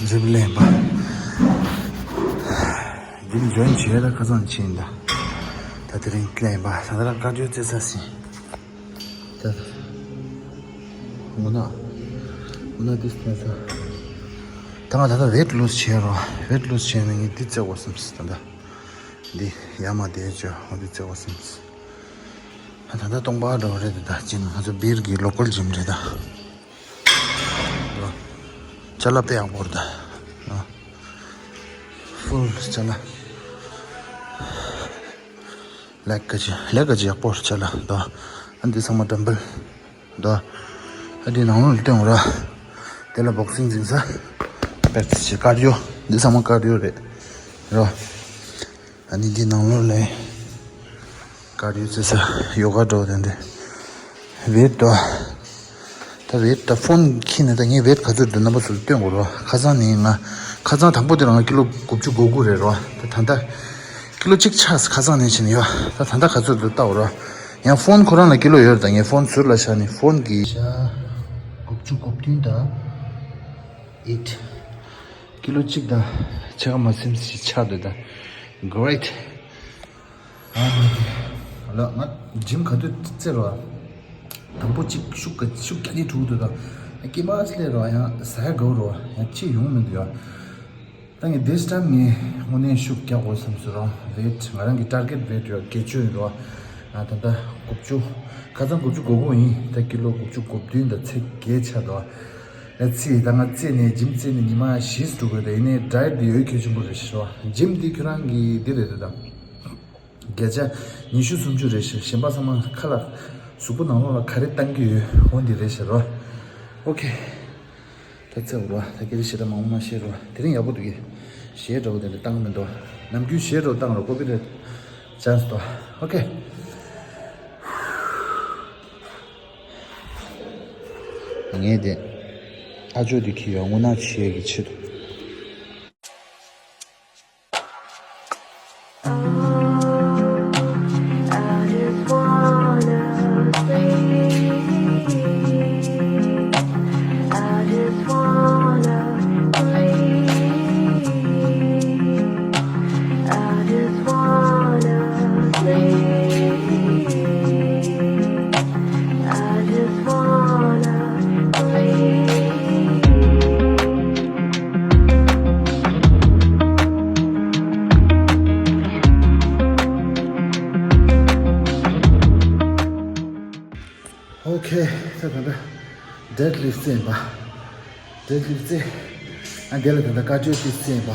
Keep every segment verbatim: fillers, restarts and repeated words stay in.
འཇིམ་ལེན་པ། འཇིམ་འཇོན་བྱས་ལ་ཁ་སང་ཕྱིན་ད། ད་དེ་རིང་ལེན་པ་ད་ད་རང་ཀར་ཌི་ཡོ་རྩེ་ས་ཟིན། ད་ད། འོ་ན། འོ་ན་འདི་ལེན་ས། ད་ང་ད་ད་ཝེཊ་ལུ་སི་བྱས་རོ། ཝེཊ་ལུ་སི་བྱས་ན་ངས་འདི་རྩེ་དགོས་བསམ་སི་ད་ད། འདི་ཡ་མ་དེ་ཅོ་འོ་འདི་རྩེ་དགོས་བསམ་སི། ད་ད་སྟོང་པ་འགྲོ་རེད་ད་ཅི་ན་ང་ཚོ་སྦིར་གི་ལོ་ཀལ་འཇིམ་རེད་ད། ཅ་ལག་དཔེ་ཡག་པོ་རེད་ད། ཧྥུལ་ཅ་ལག་ལེགས་ཀ་ཅི་ལེགས་ཀ་ཅི་ཡག་པོ་རེད་ཅ་ལག་ད། ཨ་འདི་ཚང་མ་ཌམ་བེལ་ད། ཨ་འདི་ནང་ལོགས་ལ་སྟོན་ར། དེ་ལ་བོག་སིང་འཛིང་ས། པེག་ཏི་སི་བྱེད་ཀར་ཌི་ཡོ། འདི་ཚང་མ་ཀར་ཌི་ཡོ་རེད་ར། ཨ་ནི་འདི་ནང་ལོགས་ལ་ཀར་ཌི་ཡོ་རྩེ་ས་ཡོ་ག་འགྲོ་དེ་འདྲ། ཝེཊ་འགྲོ། ད་ཝེཊ་ད་ཕོན་འཁྱེར་ནས་ད་ངས་ཝེཊ་ག་ཚོད་འགྲོ་རྣམ་པ་ཚོར་སྟོན་དགོས་རོ། ཁ་སང་ནས་ང་ཁ་སང་དང་པོ་དེ་རང་ང་ཀི་ལོ་དགུ་བཅུ་གོ་དགུ་རེད་རོ། ད་ད་ལྟ་ཀི་ལོ་གཅིག་ཆག་ཁ་སང་ནས་ཕྱིན་ཡོད། ད་ད་ལྟ་ག་ཚོད་འདུག་ལྟ་འོ་རོ། ཡང་ཕོན་ཁོ་རང་ལ་ཀི་ལོ་ཡོད་རེད། ད་ངས་ཕོན་ཟུར་ལ་བཞག་ནས་ཕོན་གྱི་ཤ་དགུ་བཅུ་གོ་བདུན་དང་ཨེཊ། ཀི་ལོ་གཅིག་དང་ཕྱེད་ཀ་མ་ཟིན་ཞིག་ཆག་འདུག་ད། གྷ་རེཊ། ཨ་མ་དེ། ལ་ང་འཇིམ་ག་དུས་རྩེ་རོ། དང་པོ་གཅིག་ཤུགས་ག་ཤུགས་རྒྱ་ནི་འཁྲུག་འདུག་ད། ཀི་མ་སླེ་རོ་ཡང་ཟ་ཡ་དགའ་རོ་ཡང་ཅི་ཡོང་མི་འདུག་ཡ། ད་ངས་this time ངས་དངོས་གནས་ཤུགས་རྒྱག་དགོས་བསམ་སོང་རོ། ཝེཊ་ང་རང་གི་ཊར་གེཊ་ཝེཊ་ཡོད་བརྒྱད་ཅུ་ཡིན་རོ། ཨ་ད་ལྟ་དགུ་བཅུ། ཁ་སང་དགུ་བཅུ་གོ་དགུ་ཡིན། ད་ཀི་ལོ་དགུ་བཅུ་གོ་བདུན་དང་ཚེག་བརྒྱད་ཆགས་འདུག་ཨ་ཚི་ད་ང་རྩེ་ནས་འཇིམ་རྩེ་ནས་ཉི་མ་བཞི་འགྲོ་དགོས། ད་ཡིན་ནའི་ཌའེཊ་འདི་ཡོད་གལ་ཆེན་པོ་རེད་ཤི་རོ། འཇིམ་འདི་ཁྱོད་རང་གི་འདི་རེད་འདུག་ད། བརྒྱ་ཆ་ཉི་ཤུ་སུམ་ཅུ་རེད་ཤི། གཞན་པ་ཚང་མ་ཁ་ལ་གཟུགས་པོ་ནང་ལོགས་ལ་ག་རེ་བཏང་གི་ཡོད་འོ་འདི་རེད་ཤི་རོ། ཨོ་ཁེ། ད་ཚེ་འུར་བ་ད་སྐད་ཆ་ཞེ་དྲག་མང་པོ་མ་བཤད་རོགས། དེ་རིང་ཡག་པོ་འདུག་གི། གཞས་འདྲ་བོ་དེ་འདྲ་བཏང་མི་འདུག་ནམ་རྒྱུན་གཞས་འདྲ་བོ་བཏང་རོགས། ཀོ་པི་རེ་ཊི་ཅན་སི་འདུག་ཨོ་ཁེ། ངས་དེ་ཨ་ཅོ་དེ་ཁྱི་ཡོད་དངོས་གནས་ཆེ་གི་ཆེད་དུ། I just wanna breathe. I just wanna breathe. I just wanna breathe. I just wanna breathe. ཨོ་ཁེ། ད་ད་ད་ཌེཌ་ལིཕ་ཊི་རྩེ་ཡིན་པ། ཌེཌ་ལིཕ་ཊི་རྩེ། ཨ་དེ་ལ་ད་ད་ཀར་ཌི་ཡོ་ཊི་རྩེ་ཡིན་པ།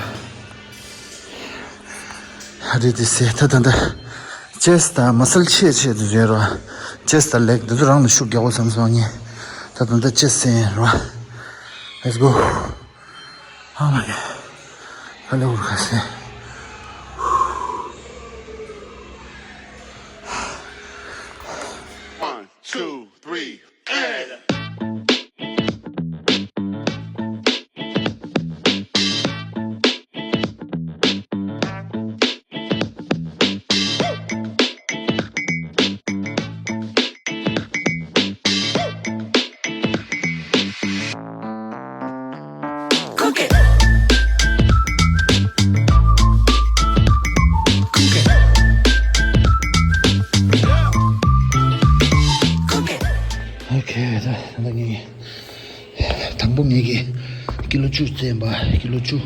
ཨ་རེད་དེ་སེ་ད་ད་ད། ཅེ་སི་ཊི་དང་མ་སལ་ཆེ་ཆེ་དུ་བཟོས་རོ། ཅེ་སི་ཊི་དང་ལེག་དེ་ཚོ་རང་ལ་ཤུགས་རྒྱག་དགོས་བསམ་སོང་ངས། ད་ད་ད་ཅེ་སི་ཊི་རྩེ་ཡིན་རོ། Let's go. Oh my god. Hello, Rukasin. One, two, three, and. ཨོ་ཁེ། ད་ད་ངས་དང་པོ་ངས་ཀི་ལོ་བཅུ་བཙལ་པ་ཀི་ལོ་བཅུ་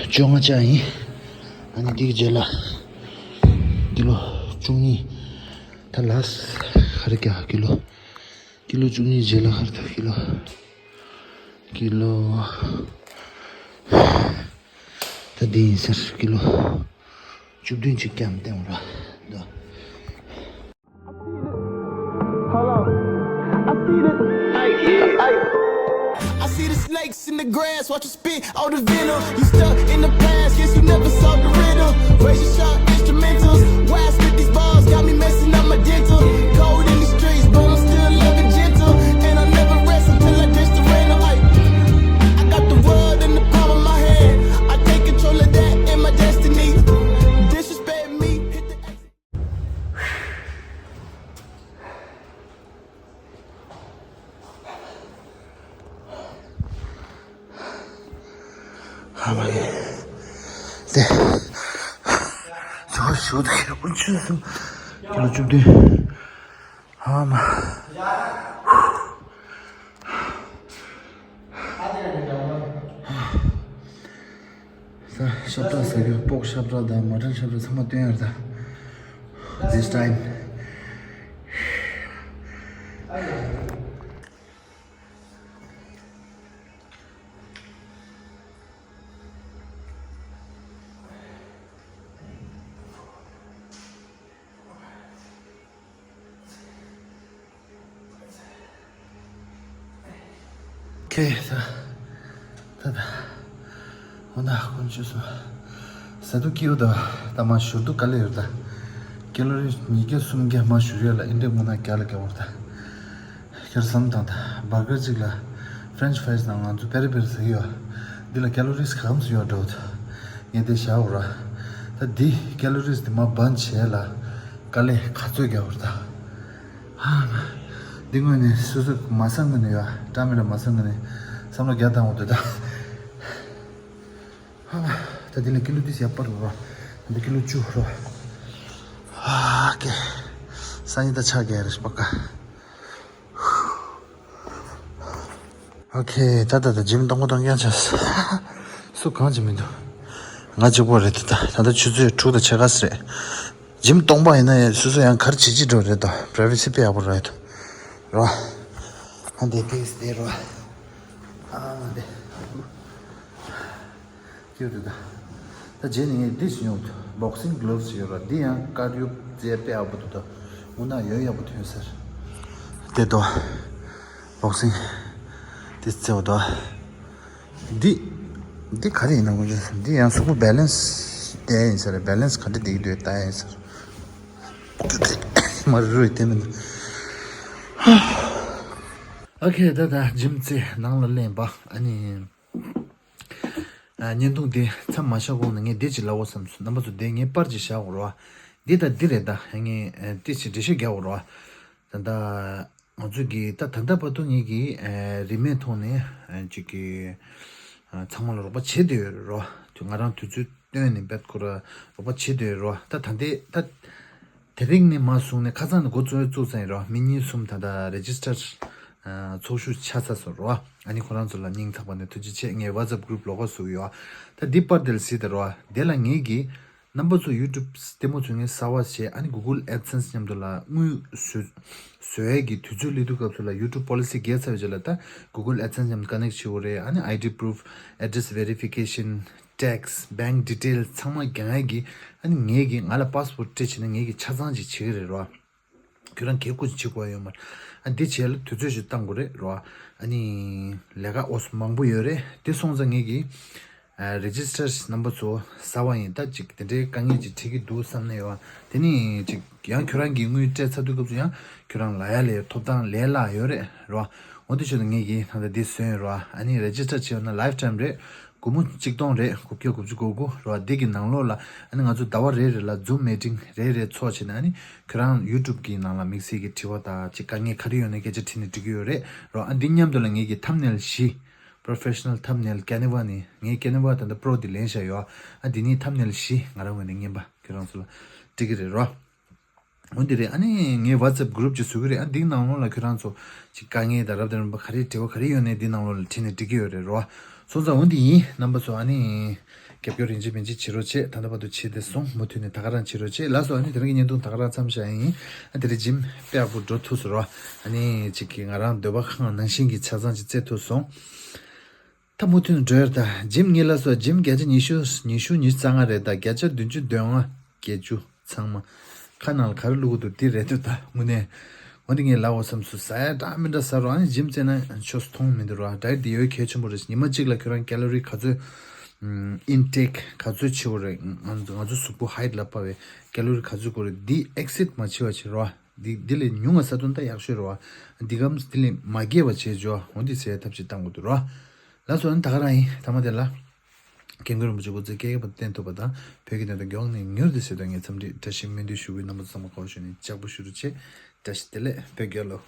བཅོ་ལྔ་ཆགས་ཡིན། ཨ་ནི་འདི་གི་རྗེས་ལ་ཀི་ལོ་བཅུ་གཉིས། ད་ལ་སི་ག་རེ་རྒྱག་ཀི་ལོ། ཀི་ལོ་བཅུ་གཉིས་རྗེས་ལ་ཧར་ཐག་ཀི་ལོ། ཀི་ལོ། ད་འདི་ཡིན་ཟེར་ཀི་ལོ། བཅུ་བདུན་ཅིག་ཀྱང་བསྟན་འོ་ར། འདི། Hold on. I see the, I, I, I see the snakes in the grass, watch us spit all the venom. You stuck in the past, guess you never solved the riddle. Razor sharp instrumentals, why I spit these bars, got me messing up my dental. Cold in the streets, but I'm still living gentle. And I never rest until I ditch the rental. Ay, I got the world in the palm of my hand. I take control of that in my destiny. Disrespect me, hit the exit. དེ། ཚོ་ཞུ་དེ་ཁྱེད་ཀྱི་ཆུ་སུ། ཁྱེད་ལ་བཅུ་བདུན། ཨ་མ། ས་ཤ་བཀྲ་ཟེར་གྱི་སྤོག་ཤ་བཀྲ་དང་མ་ཊན་ཤ་བཀྲ་ཚང་མ་བཏོན་ཡོད་རེད་ད། This time. ཁེ་ད་ད་ད། འོ་ན་དཀོན་མཆོག་གསུམ། ཟ་དུ་ཀིའུ་ད་ད་མ་ཞུར་དུ་ག་ལེ་ཡོད་ད། ཀེ་ལོ་རི་ཉིས་བརྒྱ་སུམ་བརྒྱ་མ་ཞུ་ཡོད་ལ་ཨིན་འདྲེ་མུ་ན་རྒྱ་ལ་རྒྱ་བོར་ད། ཁྱེར་བསམ་བཏང་ད། བར་གར་གཅིག་ལ་French fries ནང་ང་ཚོ་པེ་རི་པེ་རི་ཟ་གི་ཡོད། འདི་ལ་ཀེ་ལོ་རིས་ག་ཙམ་ཡོད་འགྲོ་ད། ངས་དེ་བཞག་འོ་ར། ད་འདི་ཀེ་ལོ་རིས་འདི་མ་བན་བྱས་ལ་དཀའ་ལས་ག་ཚོད་རྒྱག་འོ་ར་ད། ཧ། འདི་དངོས་ནས་སོ་སོ་མ་བསམ་གི་ནས་ཡོད་ཀྲ་མི་ལ་མ་བསམ་གི་ནས་བསམ་བློ་རྒྱག་བཏང་འོ་འདོད་ད། ཧ། ད་འདི་ལ་ཀི་ལོ་འདི་ཡག་པ་རུ་ར། འདི་ཀི་ལོ་བཅུ་ར། ཧ་ཀེ། སང་ཉིན་ད་ཆ་རྒྱག་རེ་སྤག་ག་ཨོ་ཁེ། ད་ད་ད་ཇིམ་གཏོང་གོ་གཏོང་རྐྱང་བྱས། སུ་གང་ཅི་མི་འདུག་ང་གཅིག་པོ་རེད་དེ་ད། ད་ལྟ་ཆུ་ཚོད་དྲུག་དང་ཕྱེད་ཀ་ཙམ་རེད། ཇིམ་གཏོང་པ་ཡིན་ན་ཡང་སོ་སོ་ཡང་གར་བྱེད་ཀྱི་འགྲོ་རེད་དོ། པྲ་ཝེ་སི་དཔེ་ཡག་པོ་རེད་དོ། རོ། ཨ་འདི་ཕིག་སི་དེ་རོ། ཨ་འདི། ཀྱེ་དེ་ད། ད་རྗེས་ནས་ངས་འདི་ཞིག་ཡོང་། བོག་སིང་གི་གློབ་སི་ཞིག་ཡོད་ར། འདི་ཡང་དཀར་ཡོལ་རྩེ་དཔེ་ཡག་པོ་འདུག་ད། འོ་ན་ཡོལ་ཡག་པོ་ཐོན་ཟེར། དེ་དོ། བོག་སིང་། འདི་རྩེ་བ་དོ། འདི། འདི་ག་རེ་ཡིན་ན་དགོངས་ཆ་ཟེར། འདི་ཡང་གཟུགས་པོ་བེ་ལེན་སི་བལྟ་ཡ་ཡིན་ཟེར། བེ་ལེན་སི་ག་འདྲ་བསྡད་ཀྱི་འདུག་ལྟ་ཡ་ཡིན་ཟེར། མ་རུ་རུ་བསྟན་མིན། ཨོ་ཁེ། ད་ད་ཇིམ་རྩེ་ནང་ལ་སླེབས་པ་ཨ་ནི། ཨ། བརྙན་ཐུང་དེ་མཚམས་མ་བཞག་གོང་ནས་ངས་འདི་ཅིག་ལབ་དགོས་བསམ་སོང་། རྣམ་པ་ཚོ་དེ་ངས་པར་ཅིག་བཞག་དགོས་རེད་བ། འདི་དང་འདི་རེད་ད། ངས་ཨ་འདི་ཅིག་འགྲེལ་བཤད་རྒྱག་དགོས་རེད་བ། ད་ལྟ་ང་ཚོ་གིས་ད་ད་ལྟ་བར་དུ་ངེད་ཀྱིས་ཨ་རིན་མེད་ཐོག་ནས་ཨ་ཅིག་གི་ཨ་ཚང་མ་ལ་རོགས་པ་བྱེད་བསྡད་ཡོད་རེད་བ། དུ་ང་རང་དུས་ཚོད་བཏོན་ནས་བེད་ཁོ་ར་རོགས་པ་བྱེད་བསྡད་ཡོད་རེད་བ། ད་ད་ལྟའི་ད། དེ་རིང་ནས་མ་བཟུང་ནས་ཁ་སང་ནས་འགོ་བཙུགས་བཙུགས་ཚར་ཡིན་རོ། མི་གཉིས་གསུམ་ད་ལྟ་རེ་ཇི་སི་ཊར་ཚོགས་ཞུགས་ཆགས་ཚར་སོང་རོ། ཨ་ནི་ཁོ་རང་ཚོ་ལ་སྙིང་ཐག་པ་ནས་ཐུགས་རྗེ་ཆེ། ངས་ཝ་ཊི་སེབ་གུ་རུབ་ལོགས་ཀ་བཟོ་གི་ཡོད། ད་འདི་པར་དེ་ལ་གཟིགས་དང་རོ། དེ་ལ་ངེད་ཀྱིས་རྣམ་པ་ཚོ་ཡུ་ཊུབ་ལྟད་མོ་བྱེད་མཁན་གསར་པ་བྱས། ཨ་ནི་གུ་གུལ་ཨེ་ཌི་སེན་སི་མཉམ་དུ་ལ་དངུལ་བཟོ་བཟོ་ཡས་ཀྱི་དུས་ཚོད་སླེབས་དུས་སྐབས་སུ་ལ་ཡུ་ཊུབ་པོ་ལི་སི་བརྒལ་ཚར་བའི་རྗེས་ལ་ད་གུ་གུལ་ཨེ་ཌི་སེན་སི་མཉམ་དུ་ཀ་ནེག་བྱེད་དགོས་རེད། ཨ་ནི་ཨའི་ཌི་པུ་རུབ། address verification, tax, bank detail ཚང་མ་རྒྱག་ཡ་གི། ཨ་ནི་ངེད་ཀྱིས་ང་ལ་པ་སི་པོར་ཊི་སྤྲད་བྱས་ན་ངེད་ཀྱིས་ཆ་ཚང་ཅིག་བྱེད་ཀྱི་རེད་རོ། ཁྱོད་རང་གད་སྐུ་ཅིག་བྱེད་དགོས་ཡོད་མ་རེད། ཨ་འདི་བྱས་ལ་དུས་ཚོད་ཅིག་བཏང་དགོས་རེད་རོ། ཨ་ནི་ལས་ཀ་ཨོ་སི་མང་པོ་ཡོད་རེད། དེ་སོང་ཙང་ངེད་ཀྱིས་ཨ་རེ་ཇི་སི་ཊར་རྣམ་པ་ཚོ་གསར་པ་ཡིན་ད་ཅིག་དེ་འདྲའི་དཀའ་ངལ་ཅིག་འཕྲད་ཀྱི་འདུག་བསམ་ནས་ཡོད། དེ་ནི་ཅིག་ཡང་ཁྱོད་རང་གིས་དངུལ་སྤྲད་ཚར་དུས་སྐབས་སུ་ཡང་ཁྱོད་རང་ལ་ཡ་ལས་ཐོབ་ཐང་ལས་སླ་ཡོད་རེད་རོ། འོ་དེ་ཆེད་དུ་ངེད་ཀྱིས་ད་ལྟ་འདི་བཟོས་ཡོད་རོ། ཨ་ནི་རེ་ཇི་སི་ཊར་བྱས་ཡོད་ན་ལའིབ་ཊའིམ་རེད། སྒོར་མོ་གཅིག་སྟོང་རེད། དགུ་བརྒྱ་དགུ་བཅུ་གོ་དགུ་རོ། འདི་གི་ནང་ལོགས་ལ་ཨ་ནི་ང་ཚོ་ཟླ་བ་རེ་རེ་ལ་ཛུམ་མི་ཊིང་རེ་རེ་ཚོགས་བྱས་ནས་ཨ་ནི་ཁྱོད་རང་ཡུ་ཊུབ་གི་ནང་ལ་དམིགས་བསལ་གྱི་དྲི་བ་དང་ཅིག་དཀའ་ངལ་ག་རེ་ཡོད་ན་སྐད་ཆ་དྲིས་ནས་འགྲིག་གི་ཡོད་རེད་རོ། ཨ་འདི་མཉམ་དུ་ལ་ངེད་ཀྱི་ཐམ་ནེལ་བཞི། པོ་རོ་ཕེ་ཤ་ནལ་ཐམ་ནེལ་ཀེན་ཝ་ནི་ངས་ཀེན་ཝ་ད་ལྟ་པོ་རོ་འདི་ལེན་བཞག་ཡོད། ཨ་འདི་ནི་ཐམ་ནེལ་བཞི་ང་རང་ངོས་ནས་རྔན་པ་ཁྱོད་རང་ཚོ་ལ་སྤྲད་ཀྱི་རེད་རོ། འོ་འདི་རེད། ཨ་ནི་ངས་ཝ་ཊི་སེབ་གུ་རུབ་ཅིག་བཟོ་གི་རེད། ཨ་འདི་ནང་ལོགས་ལ་ཁྱོད་རང་ཚོ་ཅིག་དཀའ་ངལ་དང་རབ་དང་རིམ་པ་ག་རེ་དྲི་བ་ག་རེ་ཡོད་ནའི་འདི་ནང་ལོགས་ལ་དྲིས་ནས་འགྲིག་གི་ཡོད་རེད་རོ། སོང་ཙང་འོ་འདི་ཡིན། རྣམ་པ་ཚོ་ཨ་ནི་རྒྱབ་སྐྱོར་ཡིན་གཅིག་མིན་གཅིག་བྱེད་རོགས་བྱེད། ད་ལྟ་བར་དུ་བྱེད་བསྡད་སོང་། མུ་མཐུད་ནས་ད་ག་རང་བྱེད་རོགས་བྱེད་ལགས་སོ། ཨ་ནི་དེ་རིང་གི་བརྙན་ཐུང་ད་ག་རང་མཚམས་བཞག་ཡིན། ཨ་དེ་རིང་ཇིམ་དཔེ་ཡག་པོ་འགྲོ་ཐུབ་སོང་རོ། ཨ་ནི་ཅིག་གི་ང་རང་འདོད་པ་ཁེངས་པ་ནང་བཞིན་གྱི་ཆ་ཚང་ཅིག་རྩེ་ཐུབ་སོང་། ད་མུ་མཐུད་ནས་འགྲོ་ཡ་རེད་ད། ཇིམ་གཉིས་ལ་སོགས་ཇིམ་བརྒྱ་ཆ་ཉི་ཤུ་ཉི་ཤུ་ཉི་ཤུ་རྩ་ལྔ་རེད་ད། བརྒྱ་ཆ་བདུན་ཅུ་དོན་ལྔ་བརྒྱད་ཅུ་ཚང་མ་ཁ་ནང་ལ་ག་རེ་བླུག་གི་འདུག་འདི་རེད་འདུག་ད་དངོས་གནས། འོ་འདི་ངས་ལབ་འོ་བསམ་སོང་། ཟ་ཡ་འདྲ་མི་འདྲ་ཟ་རོགས། ཨ་ནི་ཇིམ་རྩེ་ན་ཆོས་སུ་མཐོང་མི་འདུག་རོགས། ཌའེ་ཊི་འདི་ཡོད་གལ་ཆེན་པོ་རེད། ཉི་མ་གཅིག་ལ་ཁྱོད་རང་ཀེ་ལོ་རི་ག་ཚོད་ཨིན་ཊེག་ག་ཚོད་བྱེད་དགོས་རེད། ང་ང་ཚོ་གཟུགས་པོ་ཧའིཊ་ལ་དཔག་པའི་ཀེ་ལོ་རི་ག་ཚོད་དགོས་རེད། འདི་ཨེག་སི་ཌི་མ་བྱེད་པ་བྱེད་རོགས། འདི་འདི་ལས་ཉུང་བ་ཟ་དོན་ད་ཡག་ཤོས་རེད་བ། འདི་གམ་འདི་ལས་མ་རྒྱས་པ་བྱས་འཇོག་འོ་འདི་ཟེར་ཐབས་ཤེས་བཏང་དགོས་འདུག་རོ། ལགས་སོ། ཨ་ནི་ད་ག་རང་ཡིན། ཐ་མ་དེ་ལ། ཀུན་མཁྱེན་རིན་པོ་ཆེ་སྐུ་ཚེ་བསྐལ་བརྒྱའི་བར་དུ་བརྟན་ཐུབ་པ་དང་བོད་ཀྱི་གནས་སྟངས་མགྱོགས་ནས་མྱུར་དུ་གསལ་ཐུབ་ངས་འཚམས་འདྲི་བཀྲ་ཤིས་སྨོན་འདུན་ཞུ་གི། རྣམ་པ་ཚོ་ཚང་མ་གོ་ཞུ་ནས་ལྕགས་པོ་ཞུ་རུ་ཆེ། བཀྲ་ཤིས་བདེ་ལེགས། བོད་རྒྱལ་ལོ།